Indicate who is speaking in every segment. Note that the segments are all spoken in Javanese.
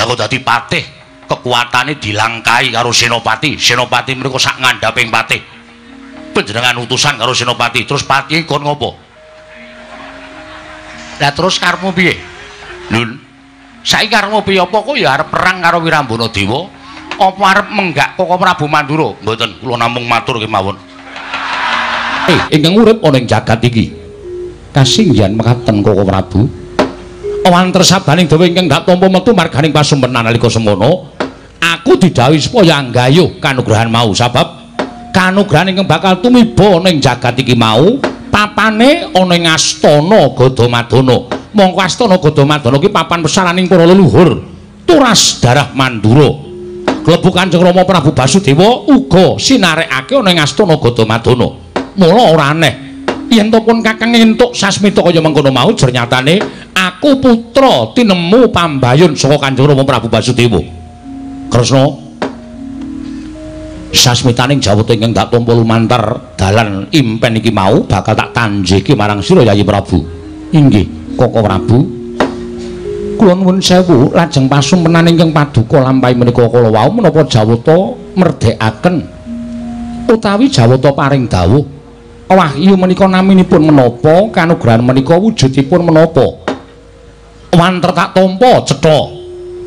Speaker 1: Lah kok dadi patih kekuatane dilangkai karo senopati. Senopati mriku sak ngandhaping patih. Panjenengan utusan karo senopati, terus patihe kon ngopo? Lah terus karepmu piye? Lho, saiki karepmu piye? Apa kok ya arep perang karo Wirambana Dewa? Apa arep menggak Koko Prabu Mandura? Mboten, kula namung matur kemawon.
Speaker 2: Ingkang urip ana ing jagat iki. Kasinggihan mekaten Koko Prabu. Wanter sabaning dewa ingkang dak tampa metu marganing pasumpenan nalika semono, aku didhawuhi supaya nggayuh kanugrahan mau sabab kanugrahan ingkang bakal tumiba ana ing jagat iki mau papane ana ing Astana Gadamadana. Mongko Astana Gadamadana iki papan pesaraning para leluhur turas darah Mandura. Klebu Kanjeng Rama Prabu Basudewa uga sinarekake ana ing Astana Gadamadana. Mula ora aneh yen to pun kakang entuk sasmita kaya mengkono mau, jernyatane aku putra tinemu pambayun saka Kanjeng Rama Prabu Basudewa. Kresna, sasmitaning jawata ingkang dak tampa lumantar dalan impen iki mau bakal tak tanjiki marang sira Yayi Prabu. Inggih, Koko Prabu. Kula nuwun sewu lajeng pasumpenan ingkang paduka lampahi menika kala wau menapa jawata merdekaken utawi jawata paring dawuh wahyu menika naminipun menapa, kanugrahan menika wujudipun menapa. Wanter tak tampa cetha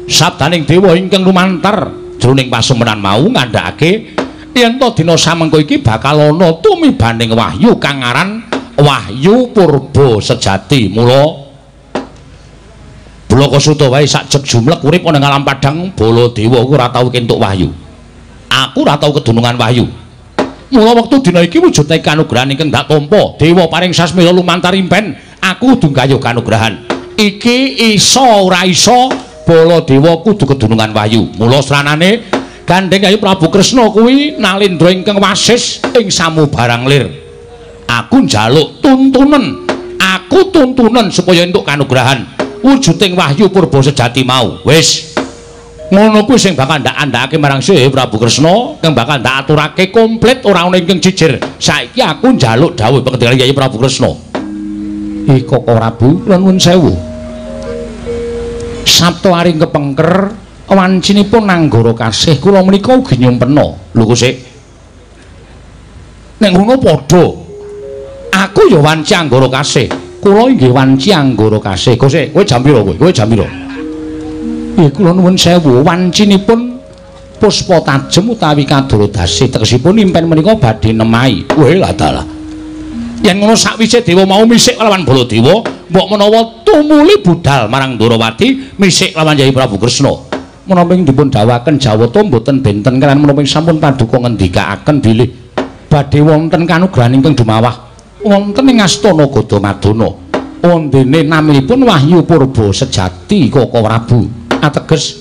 Speaker 2: sabdaning dewa ingkang lumantar jroning pasumpenan mau ngandhakake yen to dina samengko iki bakal ana tumibaning wahyu kang aran Wahyu Purba Sejati. Mula Blakasuta wae sak jeg jumlek urip ana ing alam padhang Baladewa ku ora tau kentuk wahyu. Aku ora tau kedunungan wahyu. Mula wektu dina iki wujude kanugrahan ingkang dak tampa dewa paring sasmita lumantar impen, aku kudu nggayuh kanugrahan. Iki iso ora iso Baladewa kudu kedunungan wahyu. Mula sranane gandeng Yayi Prabu Kresna kuwi nalindra ingkang wasis ing samubarang lir. Aku njaluk tuntunan, aku tuntunan supaya entuk kanugrahan wujuding wahyu purba sejati mau. Wis ngono kuwi sing bakal ndak andhakake marang Sri Prabu Kresna, kang bakal ndak aturake komplit ora ana ingkang jijir. Saiki aku njaluk dawuh pangendikane Yayi Prabu Kresna. Koko Prabu, kula nuwun sewu. Sabta aring kepengker wancinipun Anggara Kasih kula menika ugi nyumpena. Lho kok sik. Nek ngono padha. Aku ya wanci Anggara Kasih. Kula inggih wanci Anggara Kasih. Kok sik, kowe jam pira kowe? Kowe jam pira? Nggih kula nuwun sewu, wancinipun puspa tajem utawi kadurodase tegesipun impen menika badhe nemahi. Weh lah dalah. Yen ngono sakwise dewa mau misik lawan Baladewa, mbok menawa tumuli budal marang Ndorowati misik lawan Yayi Prabu Kresna. Menapa ing dipun dawuhaken jawata mboten benten kaliyan menapa sampun paduka ngendikaaken bilih badhe wonten kanugrahan ingkang dumawah wonten ing Astana Gadamadana. Wondene naminipun Wahyu Purba Sejati Koko Prabu. Ateges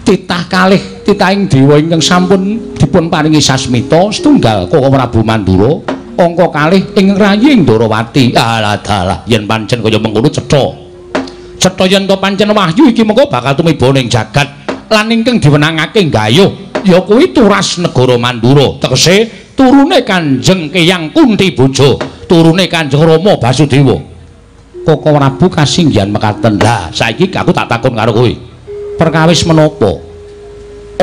Speaker 2: titah kalih titahing dewa ingkang sampun dipun paringi sasmita setunggal Koko Prabu Mandura, angka kalih ing rayi Ndorowati. Alah dalah, yen pancen kaya mengkono cetha. Cetha yen to pancen wahyu iki mengko bakal tumiba ning jagat lan ingkang diwenangake nggayuh ya kuwi turas negara Mandura, tegese turune Kanjeng Kyang Kunti Bojo, turune Kanjeng Rama Basudewa. Koko Prabu kasinggihan mekaten. Lah saiki aku tak takon karo kowe. Perkawis menapa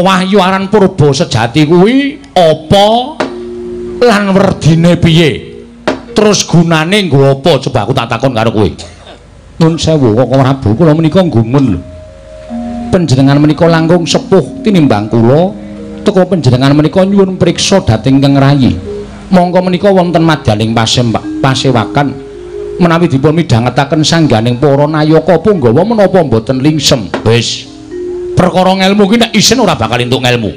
Speaker 2: wahyu aran purba sejati kuwi apa lan werdine piye? Terus gunane nggo apa? Coba aku tak takon karo kowe. Nun sewu Koko Prabu, kula menika gumun lho. Panjenengan menika langkung sepuh tinimbang kula. Teka panjenengan menika nyuwun priksa dhateng Kang Rayi. Mongko menika wonten madyaning pasewakan menawi dipun midhangetaken sangganing para nayaka punggawa menapa mboten lingsem. Wis, perkara ngelmu ki nek isin ora bakal entuk ngelmu.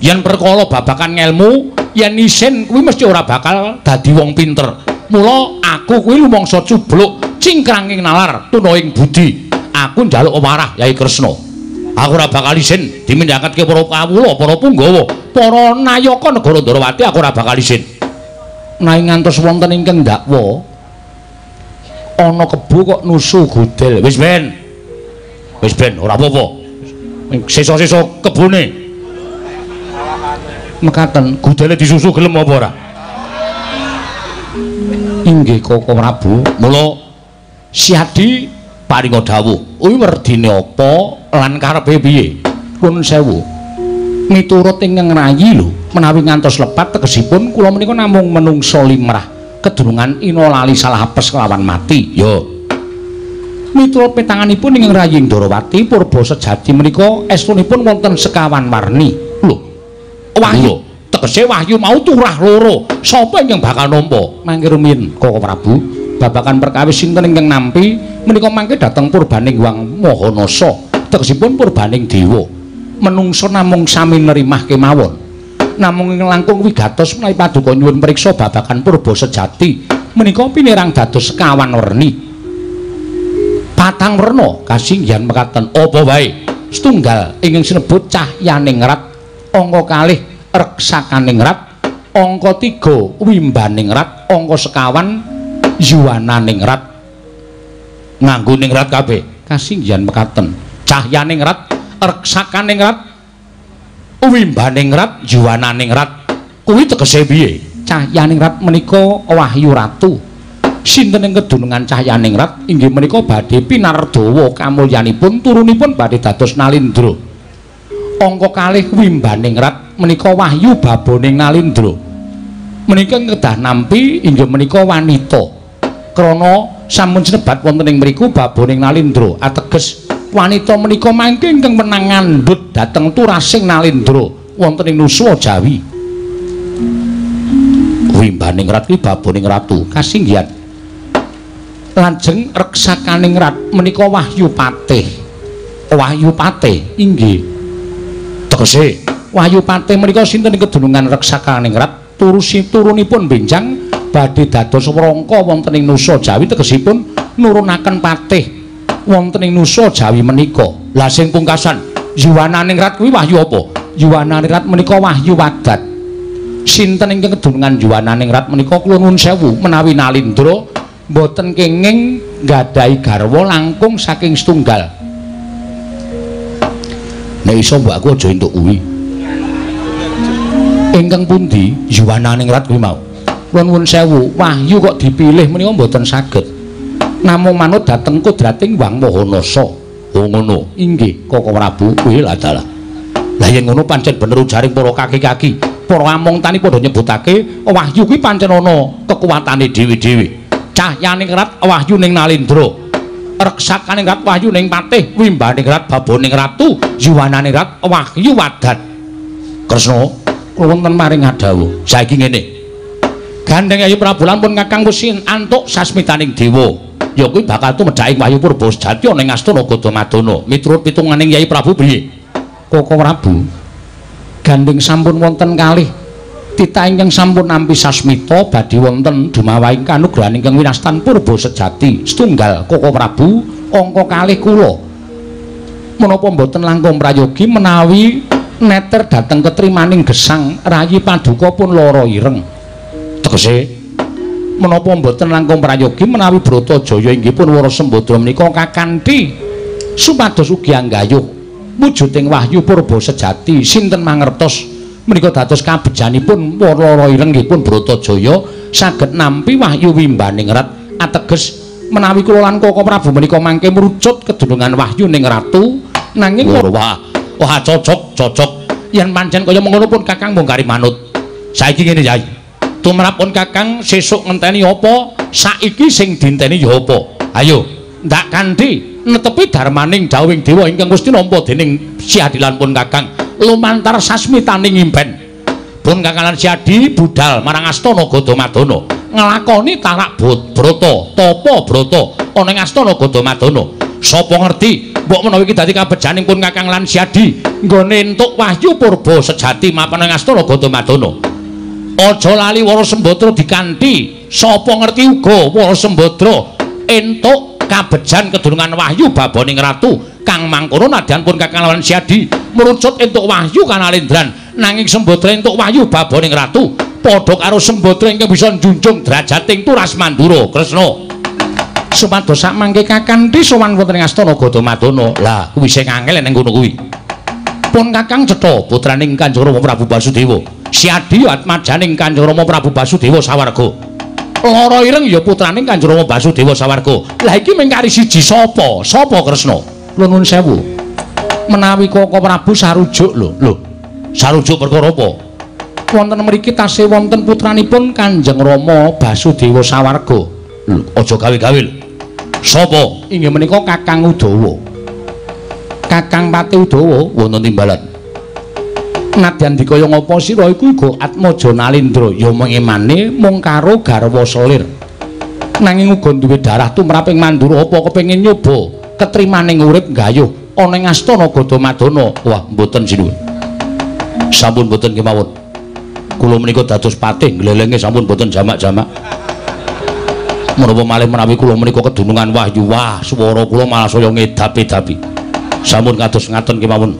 Speaker 2: Yen perkara babakan ngelmu, yen isin kuwi mesti ora bakal dadi wong pinter. Mula aku kuwi lumangsa cubluk cingkranging nalar tuna ing budi. Aku njaluk warah Yai Kresna. Aku ora bakal isin dimindhakake para kawula, para punggawa, para nayaka negara Ndorowati, aku ora bakal isin. Nanging ngantos wonten ingkang ndakwa ana kebo kok nusu gudel. Wis ben. Wis ben, ora apa-apa. Sesa-sesa kebone. Mekaten, gudele disusu gelem apa ora? Inggih Koko Prabu. Mula Siadi Paringa dawuh, kuwi werdine apa lan karepe piye? Nuwun sewu. Miturut ingkang rayi lho, menawi ngantos lepat tegesipun kula menika namung menungsa limrah, kedurungan ina lali salah apes kelawan mati. Ya. Miturut petanganipun ingkang rayi Ndorowati purba sejati menika estunipun wonten sekawan warni. Lho. Wahyu, tegese wahyu mau turah loro. Sapa ingkang bakal nampa? Mangke rumiyin Koko Prabu, babagan perkawis sinten ingkang nampi menika mangke dhateng purbaning Hyang Mahanasa, tegesipun purbaning dewa. Menungsa namung sami nerimah kemawon. Namung ing langkung wigatos menawi paduka nyuwun priksa babagan purba sejati menika pinirang dados sekawan werni. Patang werna kasinggihan mekaten. Apa wae? Setunggal ingkang sinebut cahyaningrat, angka kalih reksakaningrat, angka 3 wimbaningrat, angka sekawan yuwananingrat. Nganggo ningrat kabeh. Kasinggihan mekaten. Cahyaningrat, reksakaningrat, wimbaningrat, yuwananingrat. Kuwi tegese piye? Cahyaningrat menika wahyu ratu. Sinten ing kedunungan cahyaningrat inggih menika badhe pinardawa kamulyanipun turunipun badhe dados Nalindra. Angka kalih wimbaningrat menika wahyu baboning Nalindra. Menika kedah nampi inggih menika wanita. Krana sampun sinebat wonten ing mriku baboning Nalindra, ateges wanita menika mangke ingkang menang ngandhut dhateng turasing Nalindra wonten ing Nuswa Jawi. Wimbaningrat kuwi baboning ratu. Kasinggihan. Lajeng reksakaningrat menika wahyu patih. Wahyu patih inggih. Tegese wahyu patih menika sinten ing kedunungan reksakaningrat turunipun benjang badhe dados wrangka wonten ing Nusa Jawi, tegesipun nurunaken patih wonten ing Nusa Jawi menika. Lah sing pungkasan yuwananingrat kuwi wahyu apa? Yuwananingrat menika wahyu wadat. Sinten ingkang kedunungan yuwananingrat menika kula nuwun sewu menawi Nalindra mboten kenging nggadahi garwa langkung saking setunggal. Nek iso mbok aku aja entuk kuwi. Ingkang pundi yuwananingrat kuwi mau? Kula nuwun sewu, wahyu kok dipilih menika mboten saged. Namung manut dhateng kodrating Hyang Mahanasa. Oh ngono. Inggih, Koko Prabu, kuwi lha dalah. Lah yen ngono pancen bener ujaring para kaki-kaki, para among tani padha nyebutake wahyu kuwi pancen ana kekuatane dhewe-dhewe. Cahyaningrat wahyu ning Nalindra, reksakaningrat wahyu ning patih, wimbaningrat baboning ratu, yuwananingrat wahyu wadat. Kresna, kula wonten maring adawuh. Saiki ngene. Gandeng Yayi Prabu lan pun Kakang wis antuk sasmitaning dewa. Ya kuwi bakal tumedhaking wahyu purba sejati ana ing astana Gadamadana. Miturut pitunganing Yayi Prabu piye? Koko Prabu, gandeng sampun wonten kalih titah ingkang sampun nampi sasmita badhe wonten dumawahing kanugrahan ingkang winastan purba sejati. Setunggal Koko Prabu, angka kalih kula. Menapa mboten langkung prayogi menawi neter dhateng ketrimaning gesang rayi paduka pun lara ireng. Tegese menapa mboten langkung prayogi menawi Bratajaya inggih pun Wara Sembadra menika kakanthi supados ugi anggayuh wujuding wahyu purba sejati. Sinten mangertos menika dados kabejanipun lara ireng nggih pun Bratajaya saged nampi wahyu wimbaningrat. Ateges menawi kula lan Koko Prabu menika mangke mrucut kedunungan wahyu ning ratu, nanging wah wah cocok cocok yen pancen kaya mengono pun Kakang mung kari manut. Saiki ngene Yai, tumrap pun Kakang sesuk ngenteni apa, saiki sing dinteni ya apa? Ayo ndak kanthi netepi darmaning dawuhing dewa ingkang wis tinampa dening Siadilan pun Kakang lumantar sasmitaning impen. Pun Kakang lan Siadi budal marang astana Gadamadana nglakoni tarak brata, tapa brata ana ing astana Gadamadana. Sapa ngerti mbok menawa iki dadi kabejaning pun Kakang lan Siadi nggone entuk wahyu purba sejati mapan ing astana Gadamadana. Aja lali Wara Sembadra dikanthi. Sapa ngerti uga Wara Sembadra entuk kabejan kedurungan wahyu baboning ratu kang mangkono nadyan pun Kakang lan Siadi merucut entuk wahyu kanalindran, nanging Sembadra entuk wahyu baboning ratu padha karo Sembadra ingkang bisa njunjung drajating turas Mandura. Kresna supados sak mangke kakanthi sowan wonten ing astana Gadamadana. Lah kuwi sing angel ning kono kuwi. Pun Kakang cetha putraning Kanjeng Rama Prabu Basudewa. Siadi atmajaning Kanjeng Rama Prabu Basudewa sawarga. Lara Ireng ya putrane Kanjeng Rama Basudewa Sawarga. Lah iki mung kari siji sapa? Sapa Kresna? Kula nuwun sewu. Menawi Koko Prabu sarujuk lho. Lho, sarujuk perkara apa? Wonten mriki tasih wonten putranipun Kanjeng Rama Basudewa Sawarga. Lho, aja gawe-gawe lho. Sapa? Inggih menika Kakang Udawa. Kakang Pati Udawa wonten timbalan. Nadyan dikaya ngapa sira iku uga Atmaja Nalindra ya mengimane mung karo garwa selir. Nanging uga duwe darah tumraping Mandura apa kepengin nyoba ketrimaning urip gayuh ana ing astana Gadamadana. Wah, mboten sinuwun. Sampun mboten kemawon. Kula menika dados patih glelenge sampun mboten jamak-jamak. Menapa malih menawi kula menika kedunungan wahyu, wah swara kula malah saya ngedap-edapi. Sampun kados ngaten kemawon.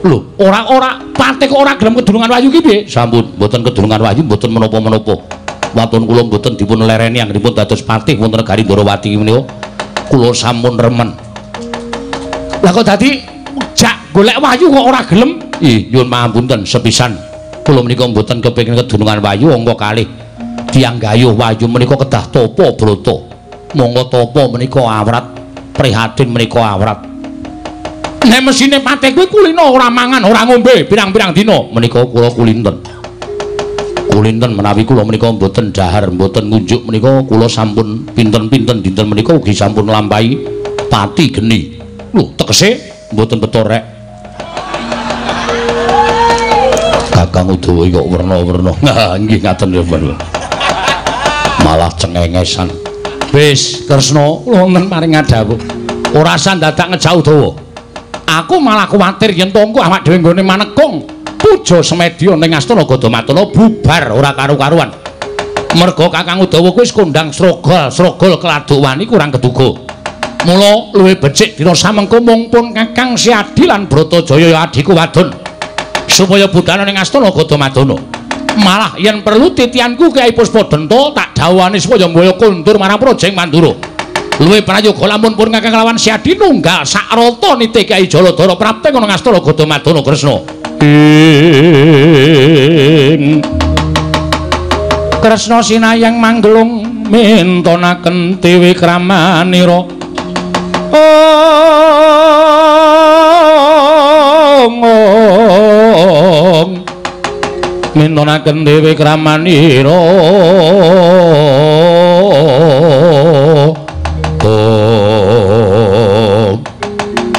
Speaker 2: Lho, ora-ora patih kok ora gelem kedunungan wahyu ki piye? Sampun mboten kedunungan wahyu mboten menapa-menapa. Waton kula mboten dipun lereni anggenipun dados patih wonten negari Ndorowati menika. Kula sampun remen. Lah kok dadi jak golek wahyu kok ora gelem? Ih, nyuwun pangapunten sepisan. Kula menika mboten kepengin kedunungan wahyu angka kalih. Tiyang gayuh wahyu menika kedah tapa brata. Monggo tapa menika awrat, prihatin menika awrat. Nek mesine patih kuwi kulina ora mangan, ora ngombe pirang-pirang dina. Menika kula kulinten. Kulinten menawi kula menika mboten dahar, mboten ngunjuk menika kula sampun pinten-pinten dinten menika ugi sampun nglampahi pati geni. Lho, tegese mboten beto rek. Kakang Udawa kok werna-werna. Nggih ngaten ya, Pak. Malah cengengesan. Wis, Kresna wonten paring ngadhawuh. Ora usah dadak ngejak Udawa. Aku malah kuwatir yen tongko awak dhewe nggone manekung puja semedya ning astana Gadamadana bubar ora karu-karuan. Merga Kakang Udawa kuwi wis kondang srogol-srogol keladuk wani kurang keduga. Mula luwih becik dina samengko mung pun Kakang Siadi lan Bratajaya ya adhiku wadon supaya budhal ning astana Gadamadana. Malah yen perlu titianku Kyai Puspadenta tak dhawuhane supaya mbaya kondur marang Prajeng Mandura. Luwih prayoga lamun pun Kakang lawan Siadi nunggal sakrata niti Kyai Jaladara prapte ana ngastana Gadamadana Kresna. Ing Kresna sinayang manggelung mintonaken dewi kramanira. Ong ong mintonaken dewi kramanira.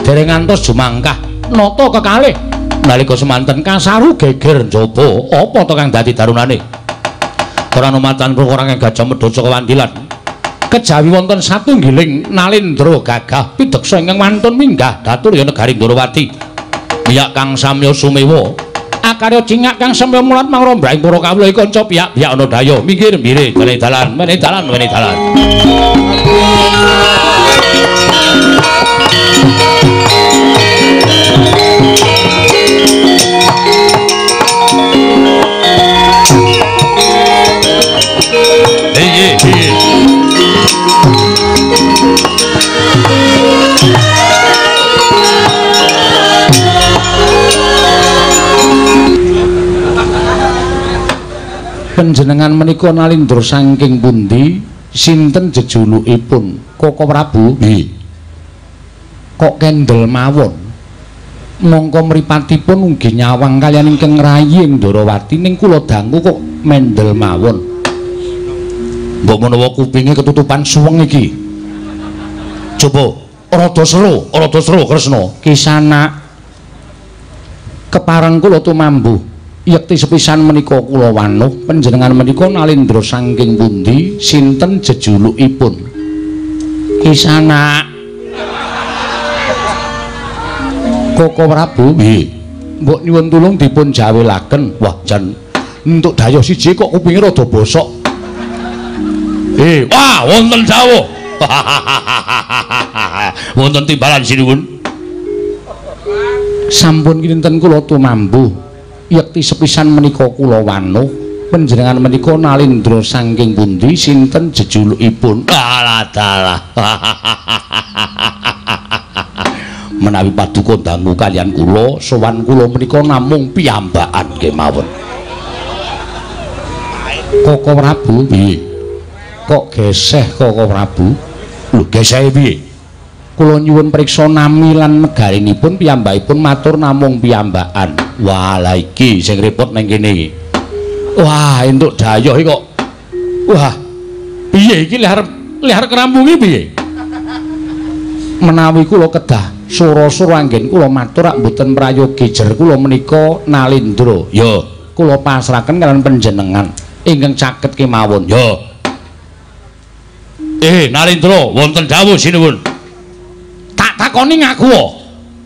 Speaker 2: Dereng ngantos jumangkah nata kekalih nalika semanten kasaru geger njaba apa to kang dadi darunane ora numatan perkara kang Gajah Mada saka Wandilan kejawi wonten satunggiling nalindra gagah pideksa ingkang wantun minggah datur ya negari Ndorowati miyak kang samya sumewa akarya cingak kang samya mulat mangrombrahing para kawula kanca piyak-piyak ana daya minggir mire wene dalan wene dalan wene dalan. Panjenengan menika nalindra saking pundi? Sinten jejulukipun? Koko Prabu? Nggih. Kok kendel mawon? Mongko mripatipun ugi nyawang kaliyan ingkang rayi ing Ndorowati ning kula dangu kok mendel mawon. Mbok menawa kupinge ketutupan suweng iki. Coba rada seru Kresna. Kisana kepareng kula tumambuh. Yekti sepisan menika kula wanuh panjenengan menika nalindra saking pundi? Sinten jejulukipun? Kisana Koko Prabu? Nggih. Mbok nyuwun tulung dipun jawelaken. Wah, jan entuk dayuh siji kok kupinge rada bosok. Wah, wonten dawuh. Wonten timbalan sinuwun. Sampun kinten kula tumambuh. Yekti sepisan menika kula wanuh panjenengan menika nalindra saking pundi? Sinten jejulukipun? Alah dalah. Menawi paduka dangu kaliyan kula, sowan kula menika namung piyambakan kemawon. Koko Prabu? Nggih. Kok geseh Koko Prabu? Lho, gesehe piye? Kula nyuwun priksa nami lan negarinipun piyambakipun matur namung piyambakan. Wah, lha iki sing repot ning kene iki. Wah, entuk dayoh iki kok. Wah, piye iki lek arep kerampungi piye? Menawi kula kedah sura-sura anggen kula matur rak mboten prayogi jer kula menika Nalindra. Ya, kula pasrahaken kaliyan panjenengan ingkang caket kemawon. Ya.
Speaker 1: Nalindra, wonten dawuh sinuwun.
Speaker 2: Tak takoni ngaku.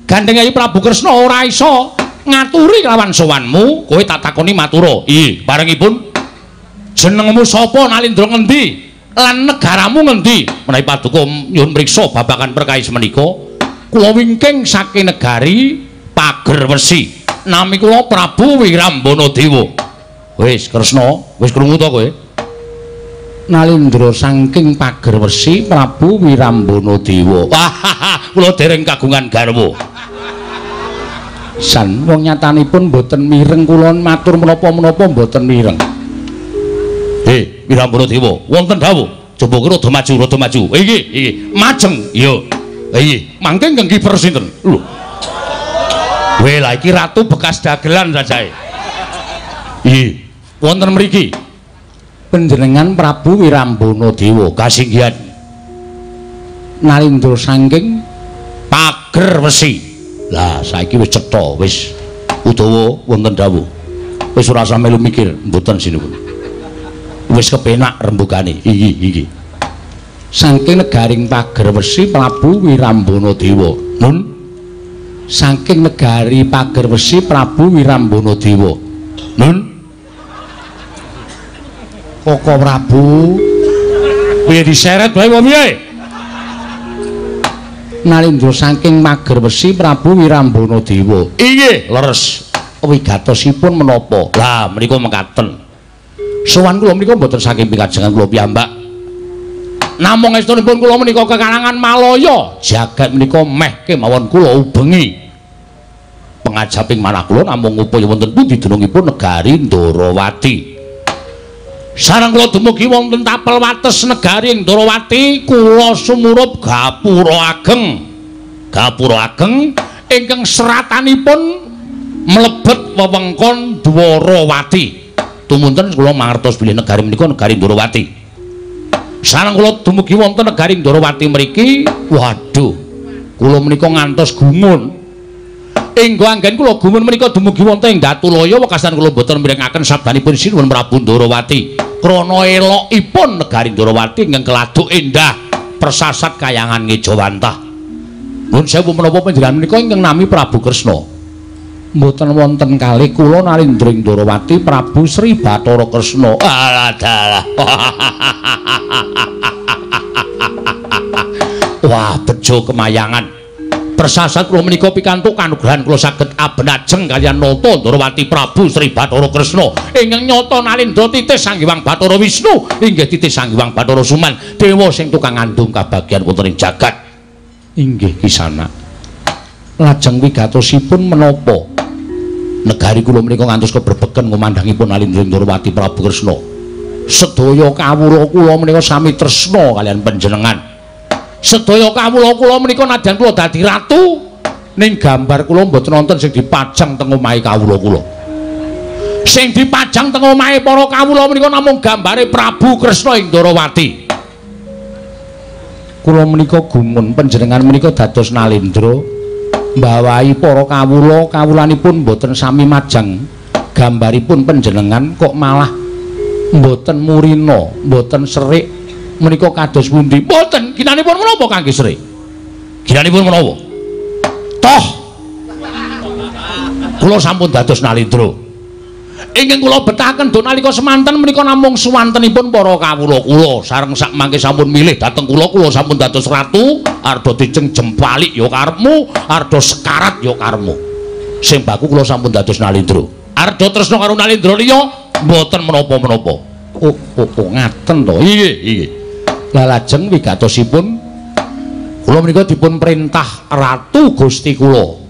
Speaker 2: Gandeng Yayi Prabu Kresna ora iso ngaturi kelawan sowanmu,
Speaker 1: kowe tak takoni matura. Iya, barengipun jenengmu sapa Nalindra ngendi? Lan negaramu ngendi? Menawi paduka nyuwun mriksa babagan perkawis menika,
Speaker 2: kula wingking saking negari Pagerwesi. Nami kula Prabu Wirambana Dewa.
Speaker 1: Wis Kresna, wis krungu to kowe?
Speaker 2: Nalindra saking Pagerwesi Prabu Wirambana Dewa.
Speaker 1: Wah, kula dereng kagungan garwa.
Speaker 2: San wong nyatanipun mboten mireng kula matur menapa-menapa mboten mireng.
Speaker 1: Wirambana Dewa, wonten dawuh. Coba ki rada maju, rada maju. Iki, iki, majeng. Iya. Iki, mangke ingkang kiper sinten? Lho. Weh, lah iki ratu bekas dagelan sajae. Iki, wonten mriki.
Speaker 2: Panjenengan Prabu Wirambana Dewa
Speaker 1: kasinggihan.
Speaker 2: Nalindra saking
Speaker 1: Pagerwesi. Lah, saiki wis cetha, wis Udawa wonten dawuh. Wis ora usah melu mikir, mboten sinuwun. Wis kepenak rembugane. Iki iki.
Speaker 2: Saking negaring Pagerwesi Prabu Wirambana Dewa.
Speaker 1: Nun.
Speaker 2: Saking negari Pagerwesi Prabu Wirambana Dewa.
Speaker 1: Nun.
Speaker 2: Koko Prabu
Speaker 1: piye diseret wae wong piye?
Speaker 2: Nalindra saking Pagerwesi Prabu Wirambana Dewa.
Speaker 1: Inggih, leres.
Speaker 2: Wigatosipun menapa?
Speaker 1: Lah menika mekaten. Sowan kula menika mboten saking pikajengan kula piyambak. Namung estunipun kula menika kekalangan Malaya, jagat menika meh kemawon kula ubengi. Pengajaping manah kula namung upaya wonten pundi dunungipun negari Ndorowati. Sareng kula dumugi wonten tapel wates negari ing Ndorowati, kula sumurup gapura ageng. Gapura ageng ingkang seratanipun mlebet wewengkon Dwarawati. Tumunten kula mangertos bilih negari menika negari Ndorowati. Sareng kula dumugi wonten negari Ndorowati mriki, waduh, kula menika ngantos gumun. Inggo anggen kula gumun menika dumugi wonten ing Datulaya wekasan kula boten mirengaken sabdanipun Sinuwun Prabu Ndorowati. Krana elokipun negari Ndorowati ingkang keladuk endah persasat kayangan ngejawantah. Nuwun sewu menapa panjenengan menika ingkang nami Prabu Kresna?
Speaker 2: Mboten wonten kalih kula Nalindra ing Ndorowati Prabu Sri Bathara Kresna.
Speaker 1: Alah dalah. Wah, bejo kemayangan. Persasat kula menika pikantuk kanugrahan kula saged abenajeng kaliyan nata Ndorowati Prabu Sri Bathara Kresna ingkang nyata Nalindra titis Sang Hyang Bathara Wisnu inggih titis Sang Hyang Bathara Suman dewa sing tukang ngandung kabagyan wonten ing jagat.
Speaker 2: Inggih kisana. Lajeng wigatosipun menapa?
Speaker 1: Negari kula menika ngantos kebrebegen ngumandhangipun Nalindra Ndorowati Prabu Kresna. Sedaya kawula kula menika sami tresna kaliyan panjenengan. Sedaya kawula kula menika nadyan kula dadi ratu
Speaker 2: ning gambar kula mboten wonten sing dipajang teng omahe kawula kula.
Speaker 1: Sing dipajang teng omahe para kawula menika namung gambare Prabu Kresna ing Ndorowati.
Speaker 2: Kula menika gumun panjenengan menika dados Nalindra mbawahi para kawula, kawulanipun mboten sami majang gambaripun panjenengan kok malah mboten murina, mboten serik menika kados pundi?
Speaker 1: Mboten, ginanipun menapa kangge serik? Ginanipun menapa? Toh kula sampun dados Nalindra. Ingkang kula betahaken do nalika semanten menika namung suwantenipun para kawula kula sareng sak mangke sampun milih dhateng kula, kula sampun dados ratu, arda diceng jempalik ya karepmu, arda sekarat ya karepmu. Sing baku kula sampun dados Nalindra. Arda tresna karo Nalindra liya mboten menapa-menapa.
Speaker 2: Oh, oh, oh, ngaten to.
Speaker 1: Inggih, inggih.
Speaker 2: Lah lajeng wigatosipun kula menika dipun perintah Ratu Gusti kula.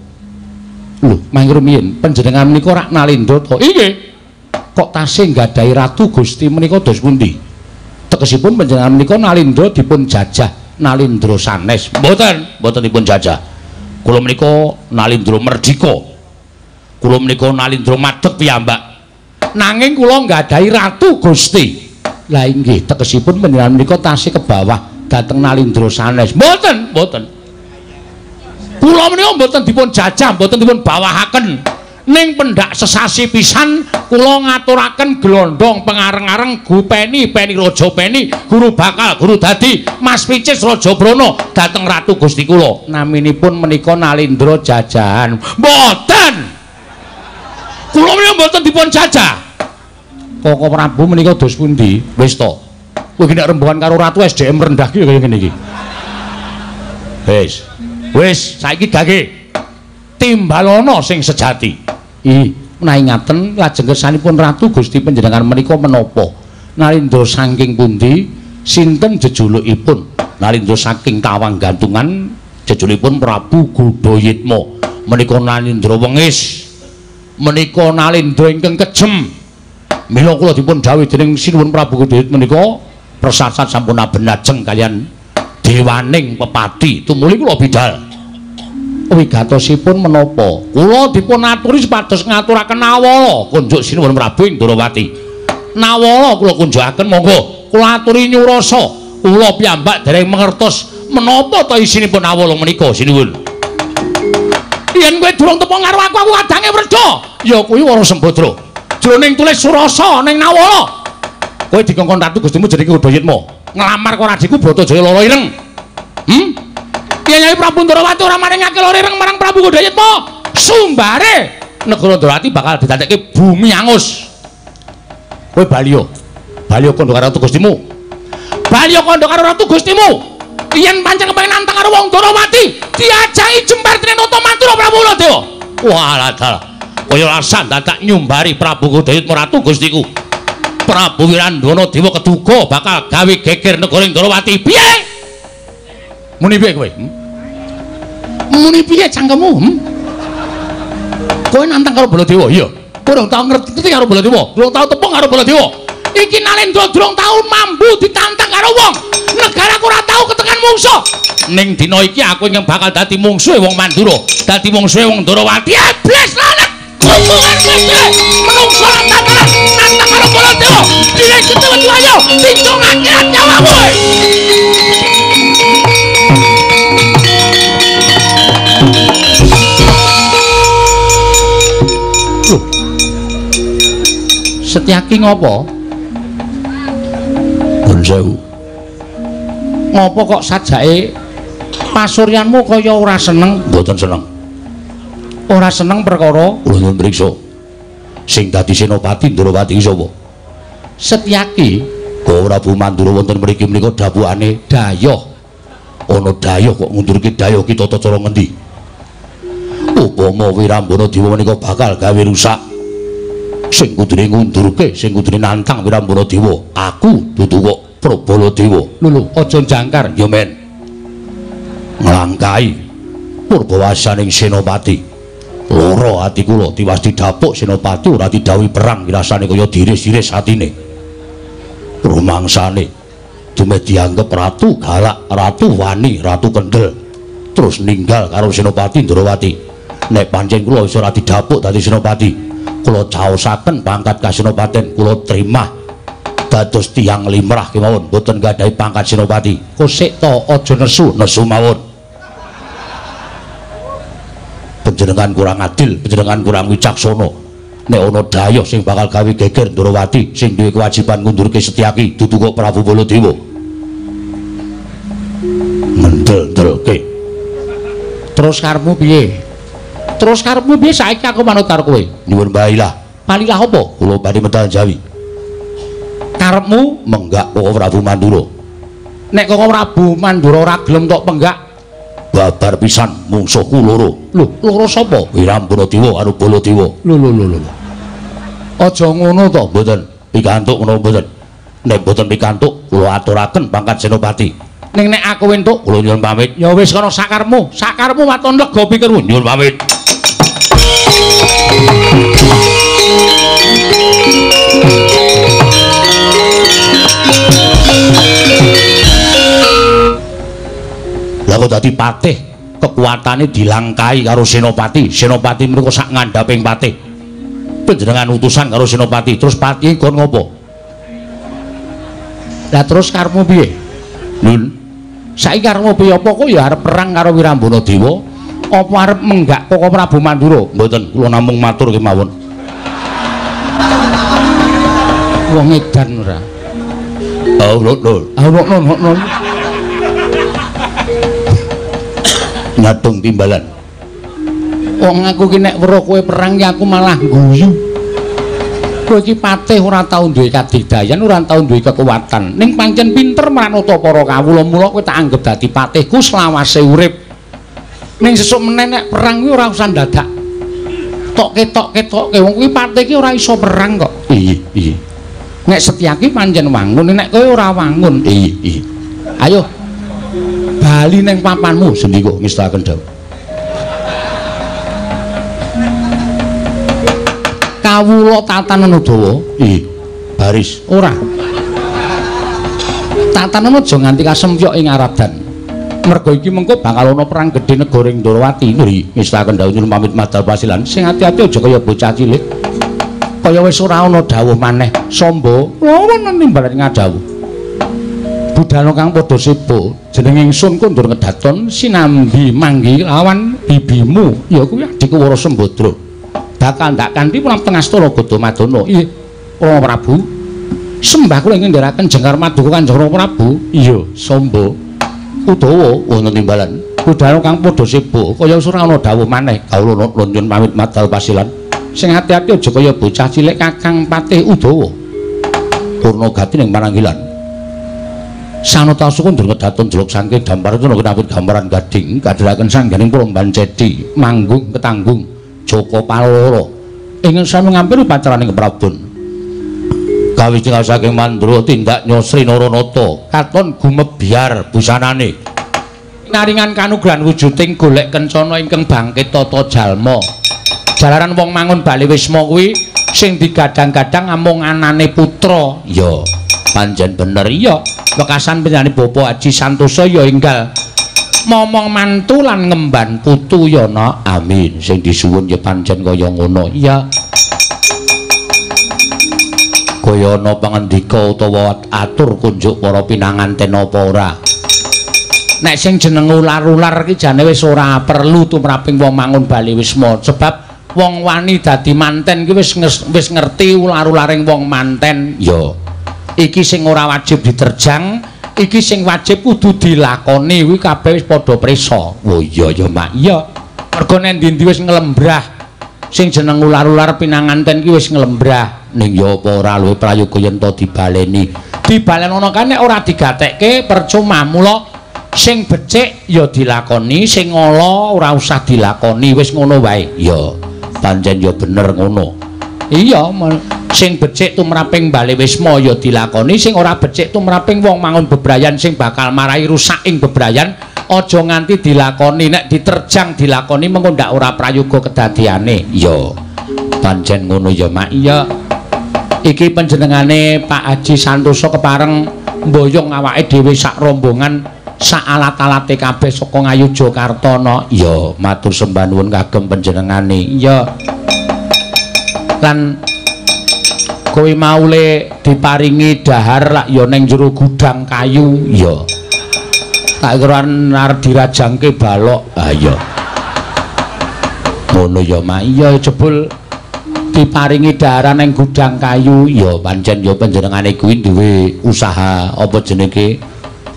Speaker 2: Lho, mangke rumiyin panjenengan menika rak Nalindra to?
Speaker 1: Inggih.
Speaker 2: Kok tasih nggadahi Ratu Gusti menika dos pundi?
Speaker 1: Tegesipun panjenengan menika Nalindra dipun jajah Nalindra sanes. Mboten, mboten dipun jajah. Kula menika Nalindra merdika. Kula menika Nalindra madeg piyambak. Nanging kula nggadahi Ratu Gusti. Lah inggih, tegesipun panjenengan menika tasih ke bawah dhateng Nalindra sanes. Mboten, mboten. Kula menika mboten dipun jajah, mboten dipun bawahaken. Ning pendak sesasi pisan kula ngaturaken glondong pengareng-areng Gupeni, Peni Raja Peni, guru bakal, guru dadi, Mas Picis Raja Brana dhateng Ratu Gusti kula. Naminipun menika Nalindra jajahan. Mboten. Kula menika mboten dipun jajah. Koko Prabu menika dos pundi? Wis to. Kowe iki nek rembugan karo ratu SDM rendah ki kaya ngene iki. Wis. Wis, saiki gage timbalana sing sejati. Ih, menawi ngaten lajeng kersanipun Ratu Gusti panjenengan menika menapa? Nalindra saking pundi? Sinten jejulukipun? Nalindra saking Tawang Gantungan, jejulukipun Prabu Gudayitma. Menika Nalindra wengis. Menika Nalindra ingkang kejem. Mila kula dipun dhawuhi dening Sinuwun Prabu Gudayitma menika persasat sampun abenajeng kaliyan dewaning pepati. Tumuli kula bidal. Wigatosipun menapa? Kula dipun aturi supados ngaturaken nawala kunjuk Sinuwun Prabu ing Ndrawati. Nawala kula kunjukaken monggo. Kula aturi nyurasa kula piyambak dereng mangertos menapa ta isinipun nawala menika Sinuwun. Yen kowe durung tepung karo aku, aku kadange wredha. Ya kuwi Wara Sembadra. Jroning tulis surasa ning nawala. Kowe dikongkon Ratu Gustimu jenenge Gudayitma. Nglamar karo adhiku Bratajaya Lara Ireng. Yen Nyai Prabu Ndrawati ora maringake Lara Ireng marang Prabu Gudayitma, sumbare negara Ndrawati bakal didadekke bumi angus. Kowe baliyo. Baliyo kandha karo Ratu Gustimu. Baliyo kandha karo Ratu Gustimu. Yen pancen kepengin nantang karo wong Ndrawati, diajahi jembar Trinata Mantura Prabu Baladewa. Walah dalah. Kaya lasan dadak nyumbari Prabu Gudayitma Ratu Gustiku. Prabu Wirandana Dewa keduga bakal gawe geger negara Ndrawati. Piye? Muni piye kowe? Muni piye cangkemmu? Kowe nantang karo Baladewa? Iya. Kowe durung tau ngerti karo Baladewa, durung tau tepung karo Baladewa. Iki Nalindra durung tau mambu ditantang karo wong. Negaraku ora tau ketekan mungsuh. Ning dina iki aku ingkang bakal dadi mungsuhe wong Mandura, dadi mungsuhe wong Ndrawati. Iblis lanet. Hubungan mesti menungso lan tataran nantang karo Baladewa. Dile ketewetu ayo tincung akhirat nyawamu. Loh. Setyaki ngopo? Nuwun sewu. Ngopo kok sajake pasuryanmu kaya ora seneng? Mboten seneng. Ora seneng perkara kula nyuwun priksa. Sing dadi senopati Ndrawati sapa? Setyaki. Kok Prabu Mandura wonten mriki menika dawuhane dayoh. Ana dayoh kok ngundurke dayoh ki tata cara ngendi? Upama Wirambana Dewa menika bakal gawe rusak. Sing kudune ngundurke, sing kudune nantang Wirambana Dewa, aku dudu kok Prabala Dewa. Lho lho, aja jangkar ya men. Nglangkahi purbawasaning senopati. Lara ati kula tiwas didapuk senopati ora didhawuhi perang rasane kaya diris-iris atine. Rumangsane dumeh dianggep ratu galak, ratu wani, ratu kendel. Terus ninggal karo Senopati Ndrawati. Nek pancen kula wis ora didapuk dadi senopati, kula caosaken pangkat kasenopaten, kula terima dados tiyang limrah kemawon, mboten gadhahi pangkat senopati. Kosek to aja nesu, nesu mawon. Panjenengan kurang adil, panjenengan kurang wicaksana. Nek ana dayoh sing bakal gawe geger Ndrawati, sing duwe kewajiban ngundurke Setyaki dudu kok Prabu Baladewa. Mendel-ndelke. Terus karepmu piye? Terus karepmu piye saiki aku manut karo kowe? Nyuwun balilah. Balilah apa? Kula badhe medal Jawi. Karepmu menggak Koko Prabu Mandura. Nek Koko Prabu Mandura ora gelem tok penggak, babar pisan mungsuhku loro. Lho, loro sapa? Wirambana Dewa karo Baladewa. Lho lho lho lho. Aja ngono to, mboten. Pikantuk ngono mboten. Nek mboten pikantuk kula aturaken pangkat senopati. Ning nek aku entuk kula nyuwun pamit. Ya wis kono sakarepmu, sakarepmu waton lega pikirmu. Nyuwun pamit. Lah kok dadi patih kekuatane dilangkai karo senopati. Senopati menika sak ngandhaping patih. Panjenengan utusan karo senopati, terus patihe kon ngopo? Lah terus karepmu piye? Lho, saiki karepmu piye? Apa kowe ya arep perang karo Wirambana Dewa? Apa arep menggak Koko Prabu Mandura? Mboten, kula namung matur kemawon. Wong edan ora. Oh, lho, lho. Ah, lho, lho. Nyadong timbalan. Wong aku ki nek weruh kowe perang ki aku malah guyu. Kowe iki patih ora tau duwe kadigdayan, ora tau duwe kekuatan. Ning pancen pinter mranata para kawula, mula kowe tak anggep dadi patihku selawase urip. Ning sesuk meneh nek perang kuwi ora usah ndadak. Tok-ketok-ketokke wong kuwi patih ki ora iso perang kok. Iya, iya. Nek Setyaki pancen wangun, nek kowe ora wangun. Iya, iya. Ayo bali ning papanmu sendika ngestakaken dawuh. Kawula tatanan Udawa. Iya, baris ora. Tatanan aja nganti kasempyok ing Aradan. Mergo iki mengko bakal ana perang gedhe negara ing Ndorowati. Nggih, ngestakaken dawuh nyuwun pamit madal pasilan. Sing ati-ati aja kaya bocah cilik. Kaya wis ora ana dawuh maneh. Samba, wonten timbalan ngadhawuh. Budhana kang padha sibuk, jeneng ingsun kondur ngedaton sinambi manggi lawan bibimu, ya kuwi adikku Wara Sembadra. Bakal ndak kanthi punapa tengah astana Gadamadana. Iya, Rama Prabu. Sembah kula ingkang ndherekaken jengkar maduka Kanjeng Rama Prabu. Iya, Samba. Udawa wonten timbalan. Budhana kang padha sibuk, kaya wis ora ana dawuh maneh. Kawula nuwun pamit madal pasilan. Sing ati-ati aja kaya bocah cilik Kakang Patih Udawa. Purna gati ning pananggilan. Sanata suku ndur kedaton jeluk sangke dampar itu kenapit gambaran gading kadheraken sangganing Puromban Cedi manggung ketanggung Joko Paloro ingkang sami ngampil upacaraning Prabon gawe tinggal saking Mandra tindak Nyosri Naranata katon gumebyar busanane naringan kanugrahan wujuding golek kencana ingkang bangkit tata jalma jalaran wong mangun bali wisma kuwi sing digadang-gadang amung anane putra ya pancen bener iya wekasan panjenengane Bapak Haji Santoso ya enggal momong mantu lan ngemban putu ya nak amin sing disuwun ya pancen kaya ngono iya kaya ana pangendika utawa atur kunjuk para pinanganten apa ora nek sing jeneng ular-ular iki jane wis ora perlu tumraping wong mangun bali wisma sebab wong wani dadi manten ki wis ngerti ular-ularing wong manten ya iki sing ora wajib diterjang, iki sing wajib kudu dilakoni kuwi kabeh wis padha prisa. Oh iya ya Mak, iya. Mergo nek ndi-ndi wis nglembrah. Sing jeneng ular-ular pinanganten ki wis nglembrah. Ning ya apa ora luwih prayoga yen to dibaleni. Dibalenono kan nek ora digatekke percuma. Mula sing becik ya dilakoni, sing ala ora usah dilakoni, wis ngono wae. Ya, pancen ya bener ngono. Iya, sing becik tumraping bali wisma ya dilakoni, sing ora becik tumraping wong mangun bebrayan sing bakal marai rusak ing bebrayan aja nganti dilakoni. Nek diterjang dilakoni mengko ndak ora prayoga kedadiane. Ya, pancen ngono ya Mak. Iya. Iki panjenengane Pak Haji Santoso kepareng mboyong awake dhewe sak rombongan sak alat-alate kabeh saka Ngayogyakarta no. Ya, matur sembah nuwun kagem panjenengane. Iya. Lan kowe mau le diparingi dahar lak ya ning jero gudang kayu ya tak kira arep dirajangke balok. Ha iya ngono ya Mak. Iya jebul diparingi daharan ning gudang kayu ya pancen ya panjenengane kuwi duwe usaha apa jenenge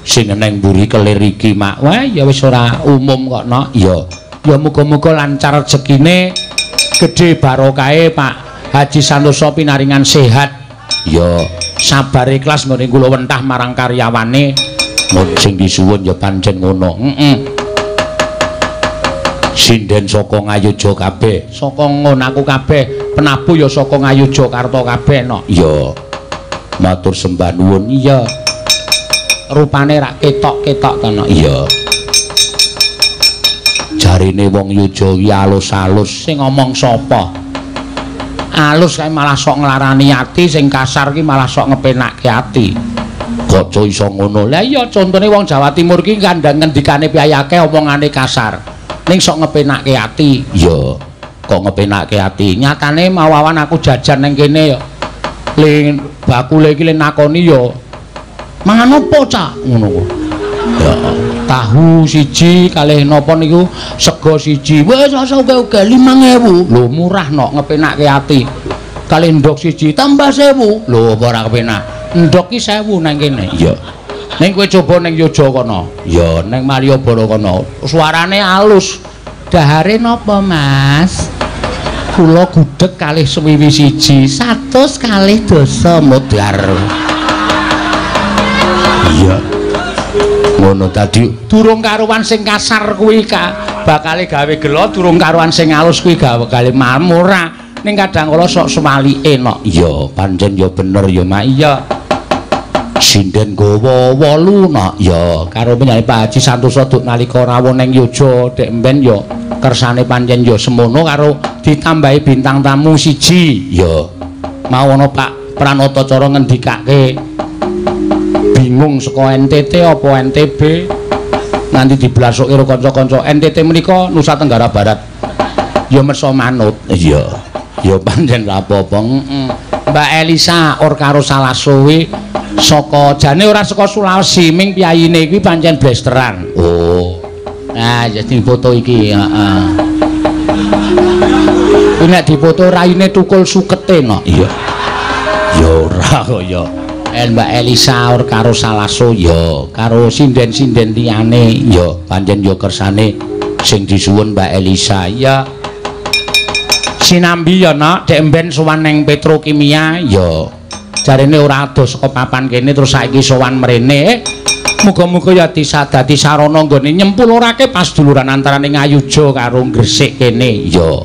Speaker 1: sing neng mburi kelir iki Mak. Wah ya wis ora umum kok no. Ya ya muga-muga lancar rezekine gedhe barokahe Pak Haji Santoso pinaringan sehat ya sabar ikhlas nggone kula wentah marang karyawane sing disuwun ya pancen ngono. Heeh. Sinden saka Ngayogya kabeh, saka ngonaku kabeh, penabuh ya saka Ngayogyakarta kabeh no. Ya matur sembah nuwun. Iya. Rupane rak ketok-ketok to no. Iya. Jarine wong Yogya iki alus-alus, sing ngomong sapa? Alus kae malah sok nglarani ati, sing kasar ki malah sok ngepenakke ati. Kok iso ngono? Lah iya contone wong Jawa Timur ki kandhang ngendikane piyayake omongane kasar. Ning sok ngepenakke ati. Iya, kok ngepenakke ati. Nyatane mawawan aku jajan ning kene ya. Le bakule iki le nakoni ya. Mangan opo, Cak? Ngono kok. Ya, tahu siji kalih napa niku sego siji. Wis asa oke-oke 5.000. Lho murah nok ngepenakke ati. Kalih ndok siji tambah 1.000. Lho apa ora kepenak? Ndok ki 1.000 nang kene. Iya. Ning kowe coba ning Yogya kono. Ya, ning Malioboro kono. Suarane alus. Dahare napa, Mas? Kula gudeg kalih swiwi siji, 120 modar. Iya. Ngono tadi durung karuan sing kasar kuwi ka bakale gawe gelo, durung karuan sing alus kuwi bakale murah. Ning kadang kala sok sewalike nok. Iya, pancen ya bener ya, Mak. Iya. Sinden gawa 8 nok. Ya, karo penyanyi Pak Haji Santoso duk nalika rawuh ning Yogya dek mben ya kersane pancen ya semono karo ditambahi bintang tamu siji. Ya. Mau ana Pak Pranoto cara ngendikake bingung saka NTT apa NTB nganti diblasokke karo kanca-kanca NTT menika Nusa Tenggara Barat. Ya merso manut. Iya. Ya pancen ra apa-apa. Mbak Elisa or karo Salaso kuwi saka jane ora saka Sulawesi ming piyayine kuwi pancen blesteran. Oh. Nah, jadi foto iki, heeh. Kuwi nek difoto raine tukul sukete no. Iya. Ya ora kok ya. Mbak Elisa or karo Salaso ya, karo sinden-sinden liyane ya, pancen ya kersane sing disuwun Mbak Elisa. Ya. Sinambi ya nak, dek mben sowan ning Petrokimia ya. Jarene ora adoh saka papan kene terus saiki sowan mrene. Muga-muga ya dadi sarana nggone nyempulurake pasduluran antarane Ngayuja karo Gresik kene ya.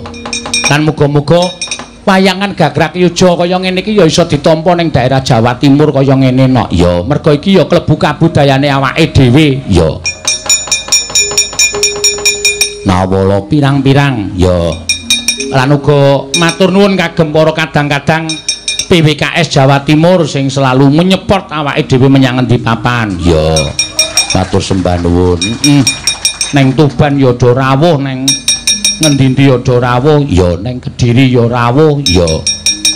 Speaker 1: Lan muga-muga wayangan gagrak yuja kaya ngene iki ya iso ditampa ning daerah Jawa Timur kaya ngene nok ya. Merga iki ya klebu kabudayane awake dhewe ya. Nawala pirang-pirang ya. Lan uga matur nuwun kagem para kadang-kadang PWKS Jawa Timur sing selalu menyeport awake dhewe menyang endi papan ya. Matur sembah nuwun. Neng Tuban ya do rawuh, neng ngendi-endi ya do rawuh ya, neng Kediri ya rawuh ya.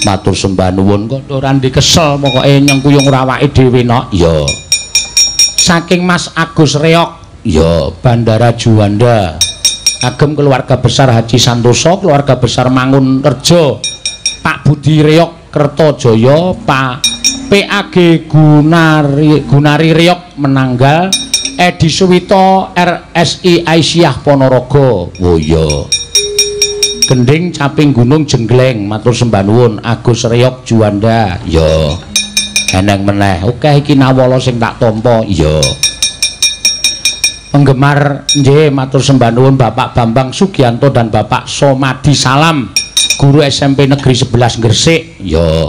Speaker 1: Matur sembah nuwun kok ora ndi kesel pokoke nyengkuyung awake dhewe nok ya. Saking Mas Agus Reok ya, Bandara Juanda. Kagem keluarga besar Haji Santoso, keluarga besar Mangun Rejo, Pak Budi Reok Kertojaya, Pak PAG Gunari Reok Menanggal, Edi Suwito RSI Aisyah Ponorogo. Oh iya. Gending Caping Gunung Jenggleng, matur sembah nuwun Agus Reok Juanda. Ya. Eneng meneh. Oke iki nawala sing tak tampa. Ya. Penggemar nggih matur sembah nuwun Bapak Bambang Sugianto dan Bapak Somadi Salam, guru SMP Negeri 11 Gresik. Ya.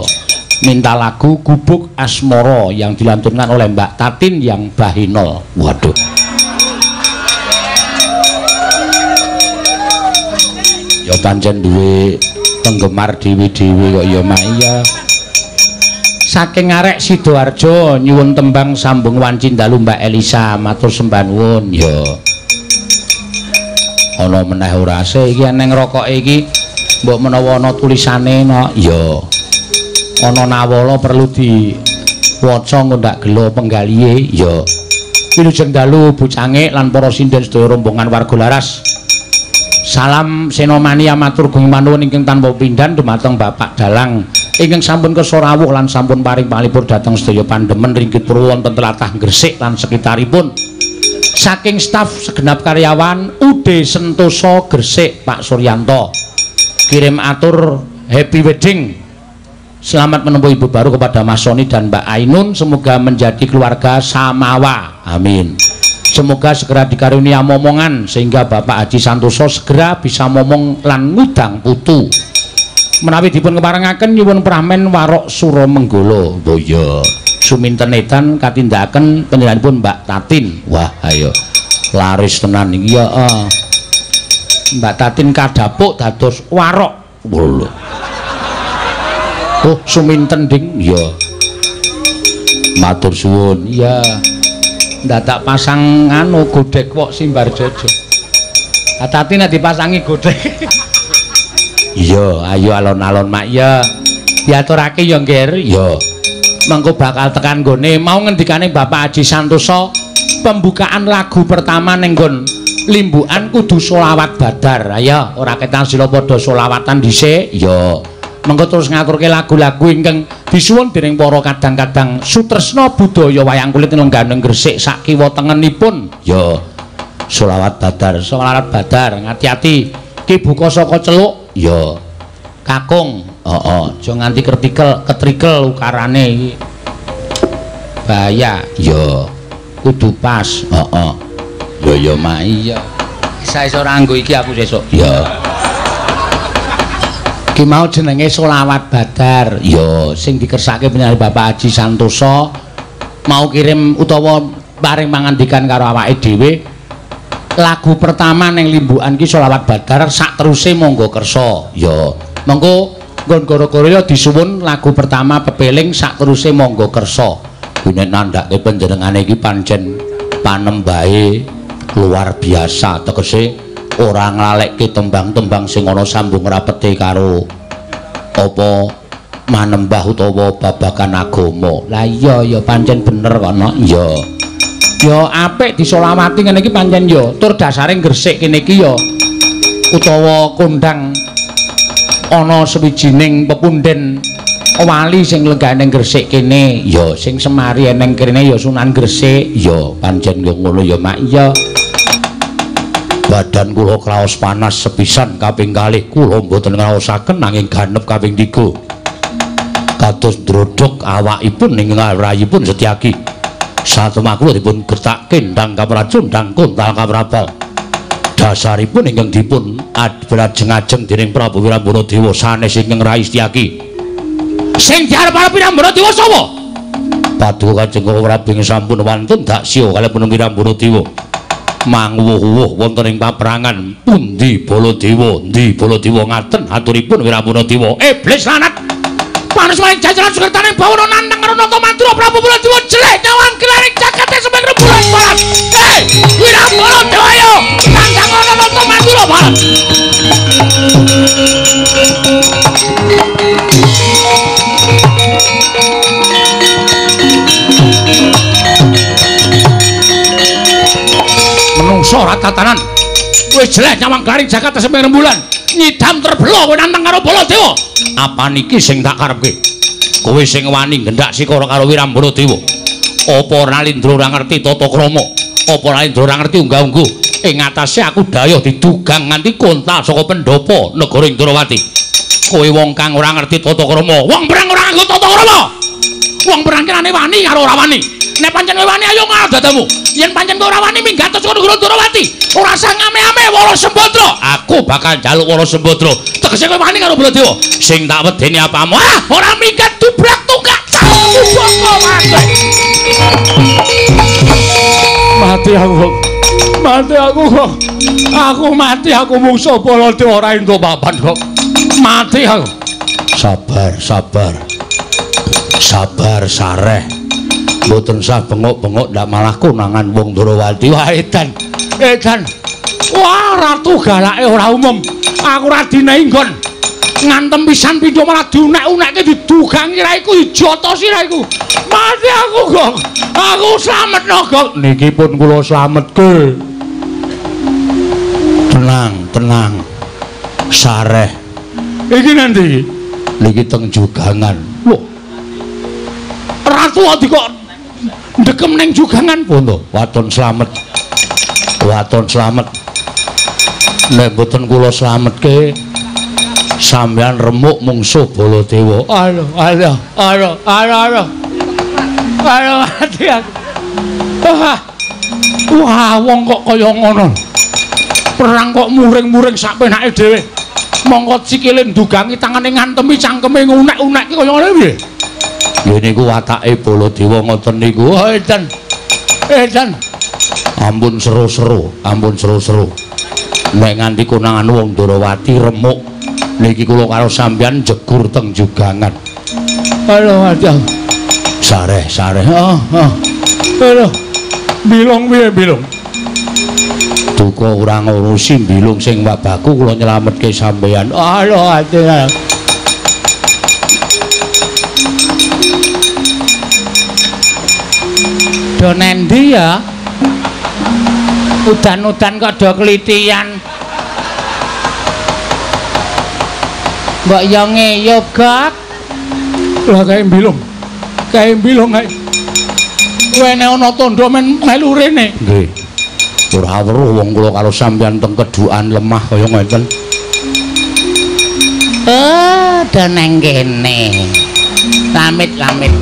Speaker 1: Minta lagu Gubuk Asmoro yang dilantunkan oleh Mbak Tatin yang Bahinol. Waduh. Ya pancen duwe penggemar dhewe-dhewe kok ya Mak. Iya. Saking arek Sidoarjo nyuwun tembang sambung wanci dalu Mbak Elisa, matur sembah nuwun. Ya. Ana meneh ora se iki eneng rokoke iki mbok menawa ana tulisane no. Ya. Ana nawala perlu diwaca ngundhak gelo penggalihe ya. Wilujeng dalu Bu Cangik lan para sinden sedaya rombongan warga laras. Salam Senomania matur gumanun ingkang tanpa pindhan dumateng Bapak Dalang ingkang sampun kersa rawuh lan sampun paring panglipur dhateng sedaya pandemen ringgit purwa wonten tlatah Gresik lan sekitaripun. Saking staf segenap karyawan UD Sentosa Gresik Pak Suryanto. Kirim atur happy wedding. Selamat menempuh ibu baru kepada Mas Sony dan Mbak Ainun. Semoga menjadi keluarga samawa. Amin. Semoga segera dikarunia momongan sehingga Bapak Haji Santoso segera bisa momong lan ngudang putu. Menawi dipun keparengaken nyuwun pramen Warok Suramenggala. Oh iya. Suminten edan katindakaken panjenenganipun Mbak Tatin. Wah, ayo. Laris tenan iki ya. Mbak Tatin kadhapuk dados warok. Lho. Oh, suminten ding. Ya. Matur suwun. Iya. Ndadak pasang anu godhek wok Simbar Jojo. Hati-hati nek dipasangi godhek. Iya, ayo alon-alon mak ya. Diaturake ya, Ngger. Iya. Mengko bakal tekan nggone mau ngendikane Bapak Haji Santoso, pembukaan lagu pertama ning nggon limbukan kudu sholawat badar. Ayo ora ketang sila padha sholawatan dhisik. Iya. Mengko terus ngaturke lagu-lagu ingkang disuwun dening para kadang-kadang sutresna budaya wayang kulit lengganing Gresik sak kiwa tengenipun. Ya. Sholawat badar, sholawat badar, ngati-ati. Ki buka saka celuk. Ya. Kakung. Heeh, aja nganti kertikel, ketrikel ukarane iki. Bahaya. Ya. Kudu pas. Heeh. Ya ya mak iya. Isa-isa ora nganggo iki aku sesuk. Ya. Ki mau jenenge sholawat badar. Ya, sing dikersake panjenengan Bapak Haji Santoso mau kirim utawa paring pangandikan karo awake dhewe. Lagu pertama ning limbukan ki sholawat badar, sak teruse monggo kersa. Ya, mengko nggon goro-goro ya disuwun lagu pertama pepeling sak teruse monggo kersa. Kuwi nek nandhake panjenengane iki pancen panembahe luar biasa, tegese ora nglalekke tembang-tembang sing ana sambung rapete karo apa manembah utawa babagan agama. Lah iya ya pancen bener kono. Iya. Ya apik disolawati ngene iki pancen ya. Tur dasare Gresik kene iki ya utawa kondang ana sewijining pepunden wali sing lenggane Gresik kene. Ya sing semari eneng kene ya Sunan Gresik. Ya pancen ya ngono ya mak. Iya. Badan kula kraos panas sepisan kaping kalih kula mboten ngraosaken nanging ganep kaping 3. Kados ndrodhog awakipun ing rayipun Setyaki. Satemah kula dipun gertakke ndang kapracun ndang kontal kaprabal. Dasaripun ingkang dipun adbrajeng-ajeng dening Prabu Wirambana Dewa sanes ingkang rai Setyaki. Sing diarep-arep Wirambana Dewa sapa? Paduka Kanjeng Prabu sampun wantun daksya kalih Wirambana Dewa. Manguwuh-wuh wonten ing paperangan pundi Baladewa, ndi Baladewa ngaten aturipun Wirambana Dewa. Iblis lanat. Panas maring jajaran sukertaning bawana nantang karo Nata Madura Prabu Baladewa jelek nyawang gelaring jagate semeng rembulan barat. Hei, Wirambana Dewa ayo nantang karo Nata Madura barat. Menungso ora tatanan. Wis jelek nyawang garing jagat semeng rembulan. Nyidam terbelo kowe nantang karo Baladewa. Apa niki sing tak karepke? Kowe sing wani nggendak sikara karo Wirambana Dewa. Apa Nalindra ora ngerti tata krama? Apa Nalindra ora ngerti unggah-ungguh? Ing atase aku dayuh didugang nganti kontal saka pendopo negara Indrawati. Kowe wong kang ora ngerti tata krama, wong perang ora nganggo tata krama. Wong perang kirane wani karo ora wani. Nek pancen kowe wani ayo ngal dadamu. Yen pancen kowe ora wani minggat saka negara Ndrawati. Ora usah ngame-ame Wara Sembadra. Aku bakal njaluk Wara Sembadra. Tegese kowe wani karo Baladewa. Sing tak wedeni apamu? Ah, ora minggat dubrak tunggak cangkemmu mati. Mati aku. Mati aku kok. Aku mati aku mungsuh Baladewa ora entuk papan kok. Mati aku. Sabar, sabar. Sabar sareh. Mboten sah bengok-bengok ndak malah konangan wong Ndrawati. Wah edan. Edan. Wah ratu galake ora umum. Aku ora dinehi nggon. Ngantem pisan pindho malah diunek-unekke didugangi raiku dijotosi raiku. Mati aku kok. Aku slametno kok. Niki pun kula slametke. Tenang, tenang. Sareh. Iki nanti iki? Niki teng jugangan. Loh. Ratu adi kok ndekem ning jugangan pun to. Waton slamet. Waton slamet. Nek mboten kula slametke sampeyan remuk mungsuh Baladewa. Aduh, aduh, aduh, aduh, aduh. Aduh mati aku. Wah. Wah, wong kok kaya ngono. Perang kok muring-muring sak penake dhewe. Mongko sikile ndugangi tangane ngantemi cangkeme ngunek-unekke kaya ngene piye? Ya niku watake Baladewa ngoten niku. Oh, edan. Edan. Ampun seru-seru, ampun seru-seru. Nek nganti konangan wong Ndrawati remuk niki kula karo sampeyan jegur teng jugangan. Aduh, aduh. Sareh, sareh. Oh, oh. Aduh. Bilung piye bilung? Duka ora ngurusi bilung sing wabaku kula nyelametke sampeyan. Aduh, ati.
Speaker 2: Do nendi ya? Udan-udan kok do klitian. Mbok yo ngeyop, Gok.
Speaker 1: Lah kae bilung. Kae bilung kae. Wene ana tandha men melu rene. Nggih. Ora weruh wong kula karo sampeyan teng kedukan lemah kaya ngeten.
Speaker 2: Oh, do nang kene. Lamit-lamit.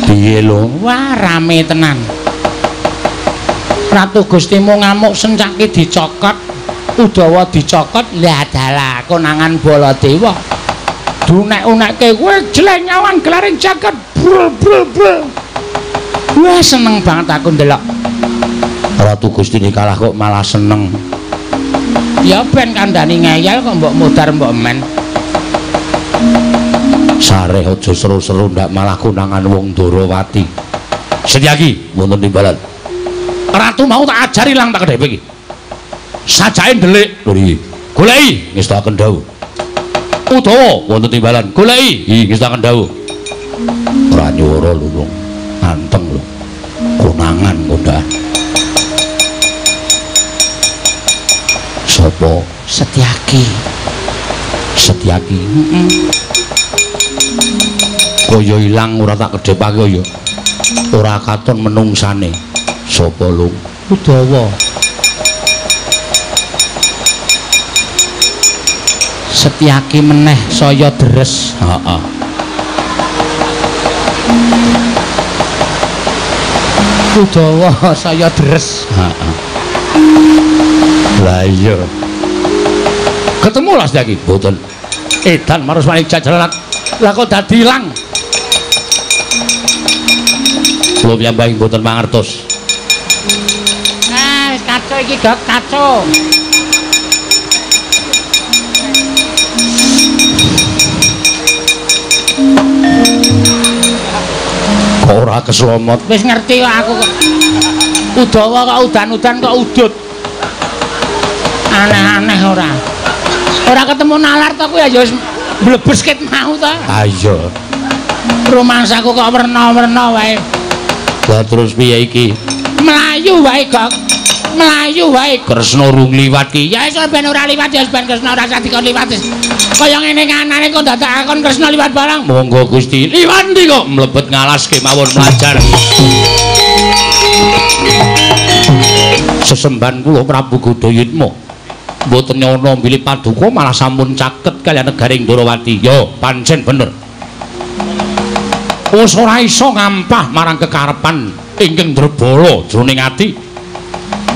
Speaker 1: Piye lho?
Speaker 2: Wah, rame tenan. Ratu Gustimu ngamuk sencake dicokot, Udawa dicokot, lah dalah konangan Baladewa. Dunek-unekke kowe jeleng nyawang gelaring jagat brul brul brul. Wah, seneng banget aku ndelok.
Speaker 1: Ratu Gustine kalah kok malah seneng.
Speaker 2: Ya ben kandhani ngeyel kok mbok mudar mbok men.
Speaker 1: Sareh aja seru-seru ndak malah konangan wong Ndorowati. Setyaki wonten timbalan. Ratu mau tak ajari lang tak kedhepe iki. Sajake ndelik lho iki. Goleki ngestakaken dawuh. Udawa wonten timbalan. Goleki iki ngestakaken dawuh. Ora nyuwara lho wong. Anteng lho. Konangan kondaan. Sapa?
Speaker 2: Setyaki.
Speaker 1: Setyaki. Heeh. Kaya ilang ora tak kedhepake ya. Ora katon menungsane. Sapa lung?
Speaker 2: Udawa. Setyaki meneh saya deres.
Speaker 1: Heeh.
Speaker 2: Udawa saya deres.
Speaker 1: Heeh. Lah iya. Ketemu lah Setyaki? Mboten. Edan marus manik jajalan.
Speaker 2: Lah kok dadi ilang?
Speaker 1: Kula piyambak mboten mangertos.
Speaker 2: Nah, wis kacau iki, Gok, kacau.
Speaker 1: Kok ora keslomot?
Speaker 2: Wis ngerti kok aku kok. Udawa kok udan-udan kok udut. Aneh-aneh ora. Ora ketemu nalar to kuwi ya wis mlebes ket mau to.
Speaker 1: Ha iya.
Speaker 2: Rumangsaku kok werna-werna wae.
Speaker 1: Lah terus piye iki?
Speaker 2: Mlayu wae, Gok. Mlayu wae.
Speaker 1: Kresna rung liwat ki.
Speaker 2: Ya wis ben ora liwat ya ben Kresna ora usah dikon liwat wis. Kaya ngene kanane kok dadak akon Kresna liwat barang.
Speaker 1: Monggo Gusti. Liwat ndi kok mlebet ngalas kemawon mlajar. Sesembahan kula Prabu Gudayitma. Mboten nyono bilih paduka malah sampun caket kaliyan negaring Ndorowati. Ya, pancen bener. Wis ora iso ngampah marang kekarepan ingkang drebala jroning ati.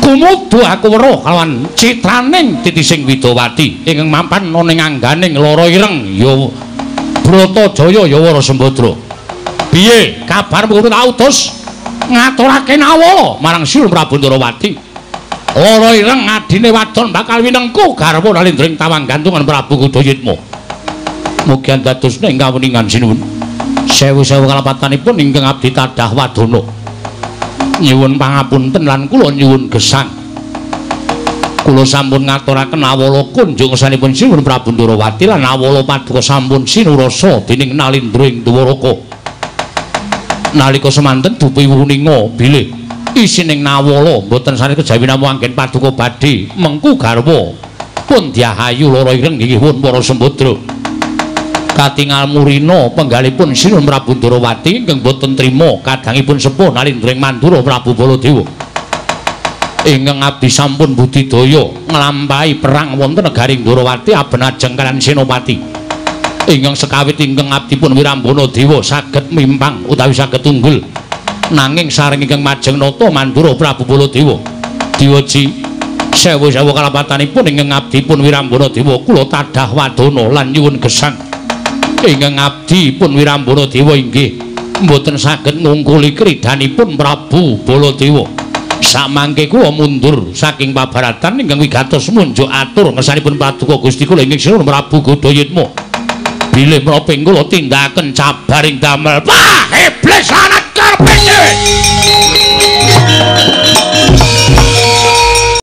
Speaker 1: Kumudu aku weruh kalawan citraning titising Widawati ingkang mapan ana ing angganing lara ireng ya Bratajaya ya Wara Sembadra. Piye kabarmu tak utus ngaturake nawala marang Sri Prabu Ndorowati. Lara ireng adine wadon bakal winengku garwa nalindring tawang gantungan Prabu Gudayitma. Mugi andadosna ing kawuningan sinuwun. Sewu-sewu kalepatanipun ingkang abdi tadah wadana. Nyuwun pangapunten lan kula nyuwun gesang. Kula sampun ngaturaken awala kunjung ngersanipun Sinuwun Prabu Ndorowati lan awala paduka sampun sinurasa dening nalindring Dwaraka. Nalika semanten dupi wuninga bilih isining nawala mboten sanes kejawi namung anggen paduka badhe mengku garwa pun diahayu lara ireng inggih pun para sembadra. Katingal murina penggalipun Sinuwun Prabu Ndorowati ingkang boten trima kadangipun sepuh nalindring Mandura Prabu Baladewa. Ingkang abdi sampun budidaya nglampahi perang wonten negaring Ndorowati aben ajeng kaliyan senopati. Ingkang sekawit ingkang abdi pun Wirambana Dewa saged mimpang utawi saged unggul. Nanging sareng ingkang majeng nata Mandura Prabu Baladewa. Diwaji sewu-sewu kalapatanipun ingkang abdi pun Wirambana Dewa kula tadah wadana lan nyuwun gesang. Ingkang abdi pun Wirambana Dewa inggih mboten saged ngungkuli kridanipun Prabu Baladewa. Samangke kula mundur saking pabaratan ingkang wigatos munjuk atur ngersanipun paduka Gusti kula ingkang Sinuwun Prabu Gudayitma. Bilih menapa ing kula tindakaken cabaring damel. Wah, iblis lanat karepe dhewe.